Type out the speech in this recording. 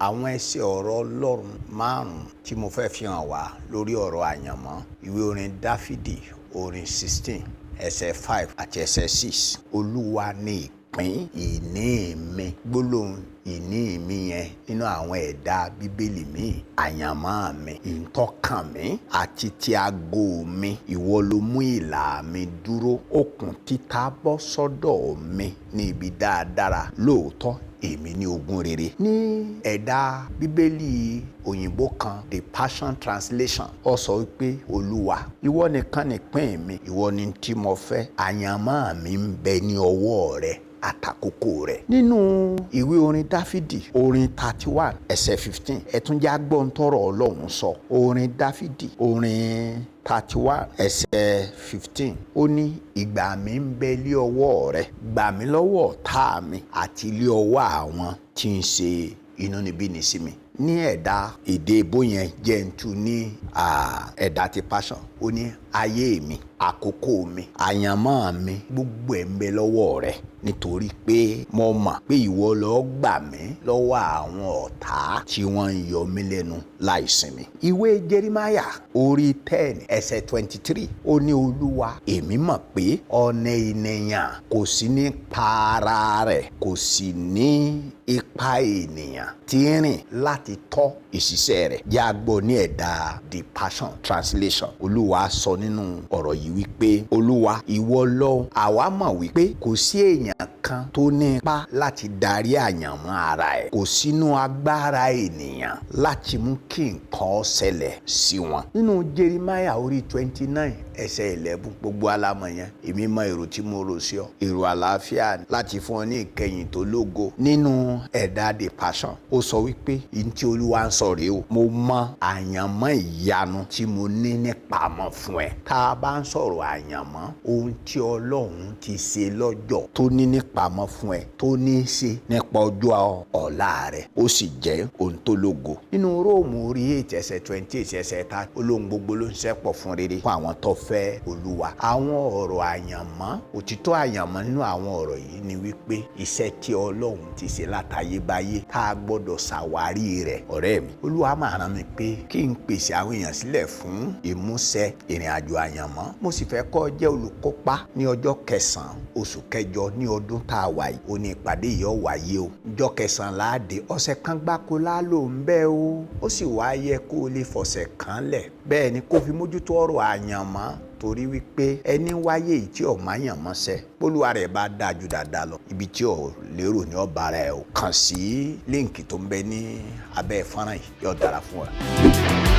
Àwọn ẹsẹ̀ ọ̀rọ̀ Ọlọ́run márùn-ún tí mo fẹ́ fi hàn wá lórí ọ̀rọ̀ àyànmọ́: ìwé orin Dáfídì orin 16, ẹsẹ̀ 5 àti ẹsẹ̀ 6. Olúwa ni ìpín ìní mi. Gbólóhùn ìní mi yẹn nínú àwọn ẹ̀dà Bíbélì mi, àyànmọ́ mi, ìtọ́kàn mi àti ti ago mi. Ìwọ ló mú ìlà mi dúró. Okùn títa bọ́ sọ́dọ̀ mi ní ibi dáadáa. Lóòótọ́ èmi ní ogún rere. Ní ẹ̀dà Bíbélì òyìnbó kan, The Passion Translation, ó sọ wípé, "Olúwa, ìwọ nìkan nìpín mi, ìwọ ni tí mo fẹ́, àyànmọ́ mi ń bẹ ní ọwọ́ rẹ àtàkókò rẹ̀." Nínú ìwé orin Dáfídì orin 31, ẹsẹ̀ 15, ẹ tún já gbọ́n tọrọ Ọlọ́run sọ. Orin Dáfídì orin 31, ẹsẹ̀ 15, ó ní, "Ìgbà mi ń bẹ lé ọwọ́ rẹ, gbà mí lọ́wọ́ ọ̀tá mi àti lé ọwọ́ àwọn tí ń ṣe inúnibíni sí mi." Ní ẹ̀dà èdè ìbò yẹn jẹ́ ń tu ní ẹ̀dà ti Passion, ó ní, "Ayé mi, àkókò mi, àyànmọ́ mi, gbogbo ẹ̀ ń bẹ lọ́wọ́ rẹ, nítorí pé mo mọ̀ pé ìwọ ló gbà mí lọ́wọ́ àwọn ọ̀tá tí wọ́n ń yọ mí lẹ́nu láìsinmi." Ìwé Jerimaya orí 10, ẹsẹ̀ 23, ó ní, "Olúwa, èmi mọ̀ pé ọ̀nà ènìyàn kò sí ní para rẹ̀, kò sí ní ipa ènìyàn tí ń rìn láti tọ́ ìṣiṣẹ́ rẹ̀." Yàgbọ́ ní ẹ̀dà The Passion Translation, Olúwa sọ nínú ọ̀rọ̀ yìí wípé, "Olúwa, ìwọ lọ àwa mọ̀ wípé kò sí èèyàn kan tó ní ipá láti darí àyànmọ́ ara ẹ̀. Kò sínú agbára ènìyàn láti mú kí nǹkan ṣẹlẹ̀ sí wọn." Nínú Jeremiah orí 29, ẹsẹ̀ 11, gbogbo alamọ̀ yẹn, "Èmi mọ èrò tí mo rò sí ọ, èrò àlàáfíà, láti fún ọ ní ìkẹyìn tó lógo." Nínú ẹ̀dà The Passion, ó sọ wípé ìyìn tí Olúwa ń sọ rèé o, "Mo mọ àyànmọ́ ìyanu tí mo ní nípamọ́ fún ẹ." Tá a bá ń sọ̀rọ̀ àyànmọ́, ohun tí Ọlọ́run ti ṣe lọ́jọ́ tó ní nípamọ́ fún ẹ, tó ní í ṣe nípa ọjọ́ ọ̀la rẹ, ó sì jẹ́ ohun tó lógo. Nínú Róòmù orí 8, ẹsẹ̀ 28, ẹsẹ̀ ta, olóhun gbogbo ló ń ṣẹ́pọ̀ fún rere fún àwọn tó fẹ́ Olúwa. Àwọn ọ̀rọ̀ àyànmọ́, òtítọ́ àyànmọ́ nínú àwọn ọ̀rọ̀ yìí ni wípé iṣẹ́ tí Ọlọ́run ti ṣe látayébáyé tá a gbọ́dọ̀ ṣàwárí rẹ̀. Ọ̀rẹ́ mi, Olúwa máa rán mi pé kí n pèsè àwọn èèyàn sílẹ̀ fún ìmúṣẹ ìrìn àjò àyànmọ́. Mo sì fẹ́ kó jẹ́ olùkópa ní ọjọ́ kẹsàn-án oṣù kẹjọ ní ọdún tá a wà yìí. Ó ní ìpàdé yìí ó wáyé o. Ọjọ́ kẹsàn-án láàdé, ọ̀sẹ̀ kan gbáko lálò ń bẹ́ o. Ó sì wá yẹ kó o lè fọ̀sẹ̀ kan lẹ̀. Bẹ́ẹ̀ ni kó fi mójútó ọ̀rọ̀ àyànmọ́, torí wípé ẹni wáyé yìí tí ò máa yàn mọ́sẹ̀, bólúwa rẹ̀ bá dáa ju dáadáa lọ, ibi tí ò lérò ní ọba rẹ̀ o. Kàn sí líǹkì tó ń bẹ ní abẹ́ fọ́nrán yìí, yóò dára fún ọ.